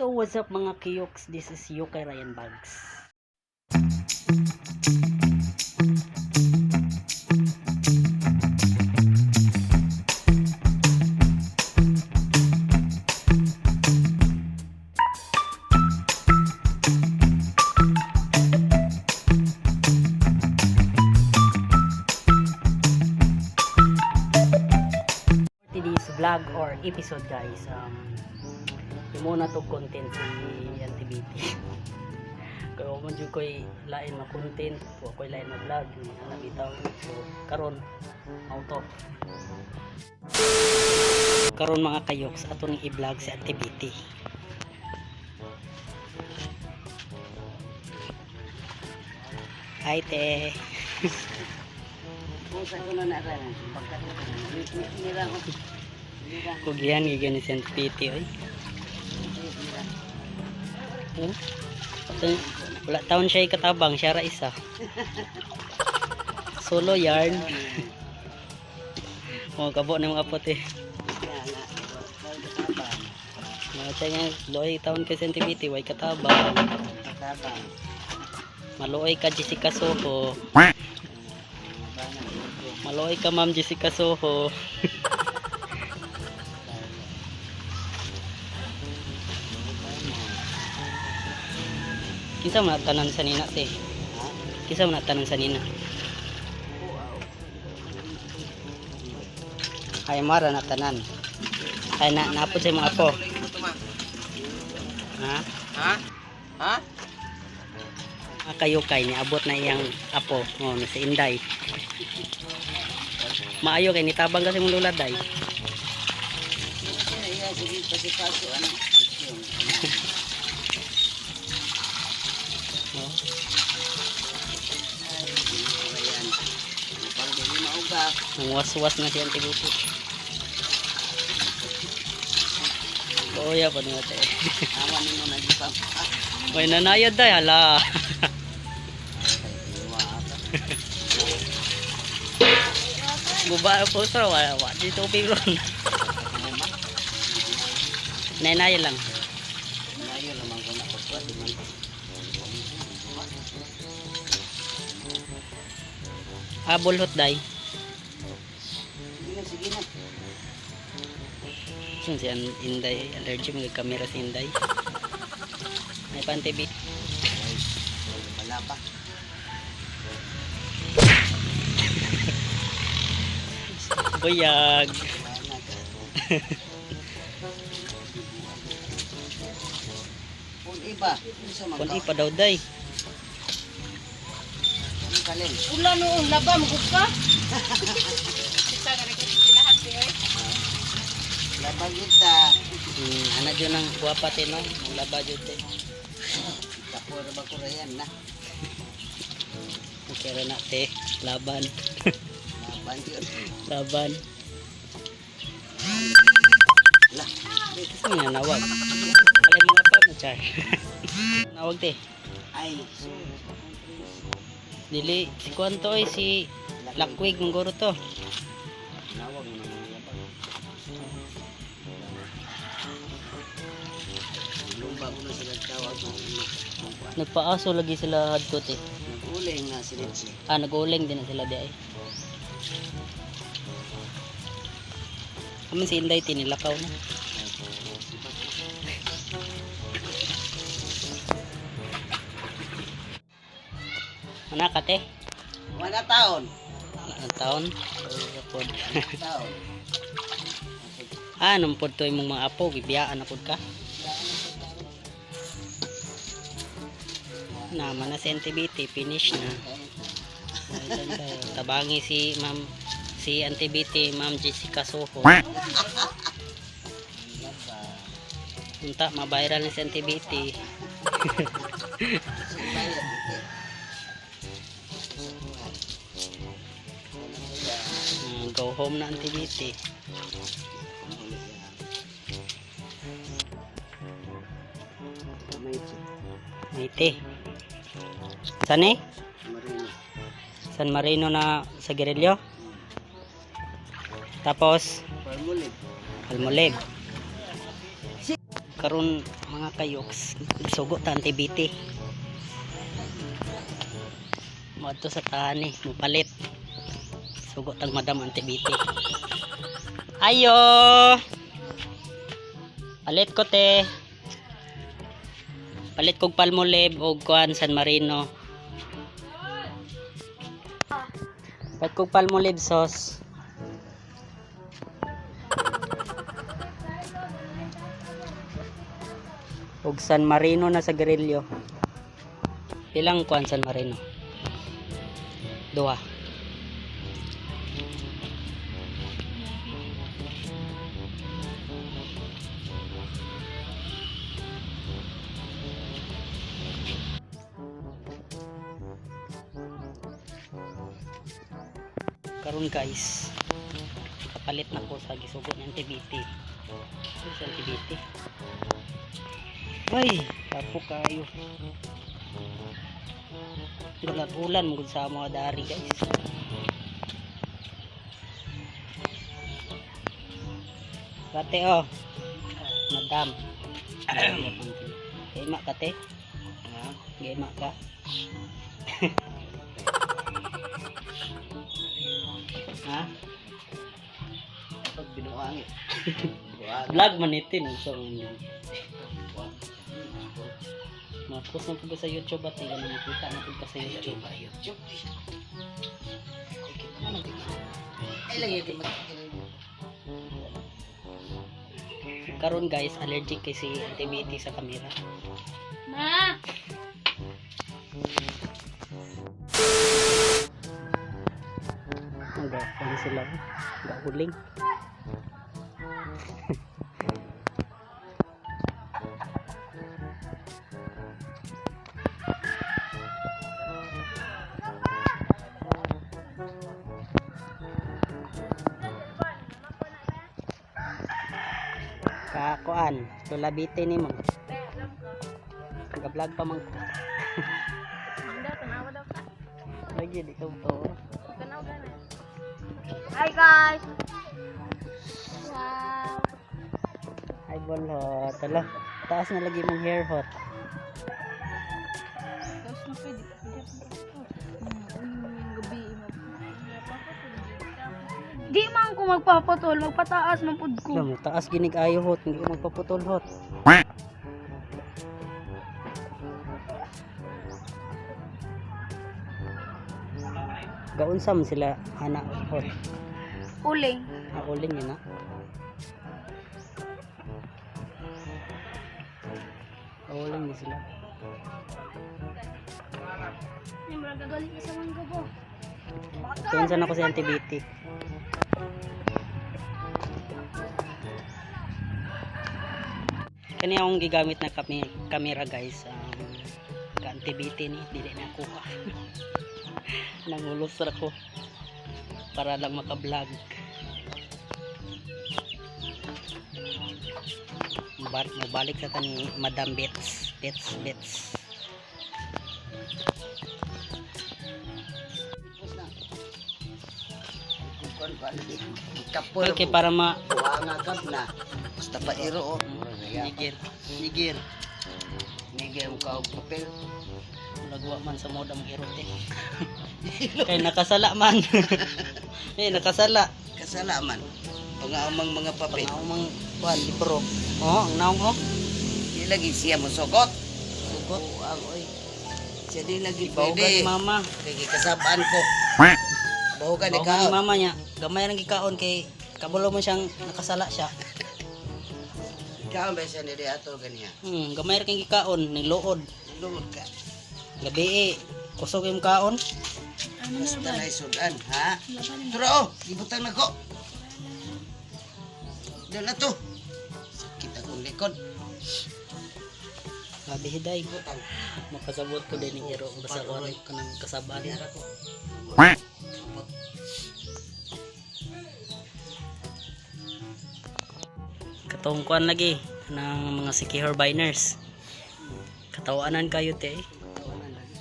So what's up, mga kiyuks? This is Yukay Ryan Bags. Today's vlog or episode, guys, yung muna to content si Auntie Betty. Kaya man jud ko'y lain na content, wa ko'y lain na vlog, mga bitaw. So karon mao to. Karon, mga kayoks, ato ning i-vlog si Auntie Betty. Hi, te. Kung sa kuno na rin, nira ko. Nira. Kugihan gigan ni si Auntie Betty oy. Nira. Oh. Wala taon siya ikatabang, siya ra isa. Solo yarn. Oh, kabo na mga puti. Kaya nga, katabang. Mga siya nga, loy taon kay sensitivity, way katabang. Katabang. Maluoy ka, Jessica Soho. Bana. Maluoy ka, Ma'am Jessica Soho. Kinsa man na tanan sa nina, te? Kinsa man na tanan sa nina? Ay mara na tanan. Ay na napod sa imong apo. Ha? Ha? Ha? Ah, kayo kay niabot na iyang apo oh, na si Inday. Maayo kay nitabang kasi mong lula, day. Iya, sige, pasipaso, ano? Oh. Ay, ayan. Pag dili mauga. Nang waswas na siya ang tibuti. Kuya pa nila, te. Awa nimo na di pa. May nanayad, day, hala. Guba po sa wala wa dito tubig ron. Nanayad lang. Ngayon naman ko na pagpwede man. Ah, bulhot, day. Sige na, sige na. Sun si Inday, allergy mga kamera si Inday. May pantibi. Ay, wala pa. Buyag. Wala na. Kung iba, unsa man Kun ka? ipa daw, day. Ano kalin? Ula noon, laba, magug ka. Laba kita. Ana jud nang guwapa te no, ang laba jud te. Kapura ba ko rayan na? Okay ra na, te, laban. Laban yun. Laban. Lah, Kasi nga nawag. Alay mga pa mo char. Nawag, te. Ay, Dili si kuan to oy, si Lakwig mangguro to. Nawag na mga laba. Lumba ko na sila tawag ng kuwan. Nagpaaso lagi sila hadto, te. Nag-uling na sila siya. Ah, nag-uling din na sila di ay. Aman si Inday tinilakaw na. Ana ka, te? Wala taon. Ang taon? Pod. Taon. Ah, nung pod to imong mga apo, gibiyaan na pod ka. Naman na sa NTBT, finish na. Ayun tayo. Tabangi si Ma'am, si Auntie BT, Ma'am Jessica Soho. Unta, ma-viral na si Auntie BT. Go home na, Auntie BT. Maite. San eh? Marino. San Marino na sa Guerrillo. Tapos, Palmolive. Palmolive. Karon mga kayoks, sugo ta Auntie Betty. Moadto sa tahan eh, mupalit. Sugo tag Madam Auntie Betty. Ayo! Palit ko te. Palit kog Palmolive og kuan San Marino. Palit kog Palmolive sauce. Og San Marino na sa grillo. Pilang kuan San Marino? Duha. Karon guys, kapalit na ko sa gisugo ng TBT. Ano sa TBT? Ay, tapo kayo. Ulan mo sa mga dari guys. Kate oh. Madam. Gayma ka te. Ha? Gayma ka. Ha? Pag binuangit. Buang. Vlog man ito no? So, ma-post na po ba sa YouTube at hindi makita na po ka sa YouTube. YouTube. Ay, lagi kayo mag- Karon guys, allergic kay si Auntie Betty sa camera. Ma! Ang gapon sila. Gahuling. Kakuan, tulabite nimo. Ga-vlog pa man ko. Hindi, tanawa daw ka. Lagi di ka to. Tanaw ka na. Hi guys! Wow! Ay bolhot. Ala, taas na lagi mong hair hot. Tapos na pwede. Gabi. Di man ko magpapatol, magpataas man pud ko. Alam mo, taas ginig ayo hot, hindi ko magpaputol hot. Gaunsam sila ana hot. Uling. Ako uling yun ah. Uling yun sila. Ay, murag gagaling na sa mangga ko. Tuwan ako si Auntie Betty. Kani akong gigamit na kami kamera guys. Ka Auntie Betty ni dili na kuha. Nangulos ra ko para lang maka-vlog. Mobalik sa tani Madam Bets, Bets, Bets. Tapos na. Kuan kuan. Kapur. Okay, para ma Buanga kap na. Basta pa iro oh. Nigir, nigir. Nigir mo ka og papel. Nagwa man sa moda mong irot eh. Kay nakasala man. Eh nakasala. Kasalaman. Pangaamang mga papel. Pangaumang kuan libro. Oh, ang naong oh. Di lagi siya mosugot. Sugot. Buang oy. Siya di lagi Bahugan pwede. ni mama. Kay gikasabaan ko. Bahugan Bahugan ikaw. ni mama niya. Gamay rang gikaon kay kabulo man siyang nakasala siya. Ikaw ba siya nili ato ganiya? Gamay ra kay gikaon ning luod. Lungod ka. Gabi eh, kusog yung kaon. Basta na isudan, ha? Turo, oh, ibutang na ko. Doon na to. Sakit akong likod. Gabi hiday. Ibutang. Makasabot ko din ni hero basta ko kanang kasabaan. Diara ko. Sabot. Katong kuan lagi ng mga Sikihor biners. Katawanan kayo te. Tawanan lagi.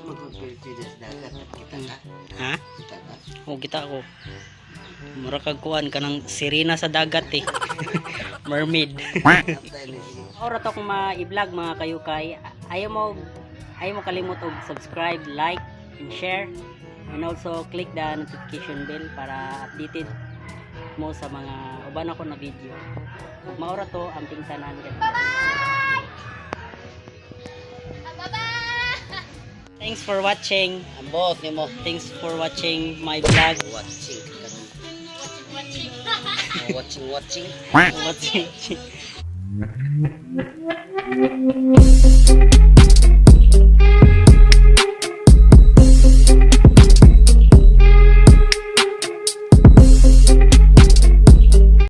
Magpipilipinas dagat. Kita ka. Ha? Kita ka. O kita ko. Mura kag kuan kanang sirena sa dagat eh. Mermaid. Kaptay ni, sige. Ora to kung ma-vlog, mga kayukay. Ayaw mo kalimot og subscribe, like, and share. And also click the notification bell para updated mo sa mga uban ako na video. Ug maora to amping tanan. Bye-bye! Bye-bye! Thanks for watching. Ambot nimo. Thanks for watching my vlog. Watching karon. Watching, watching. Oh, watching, watching. Watching.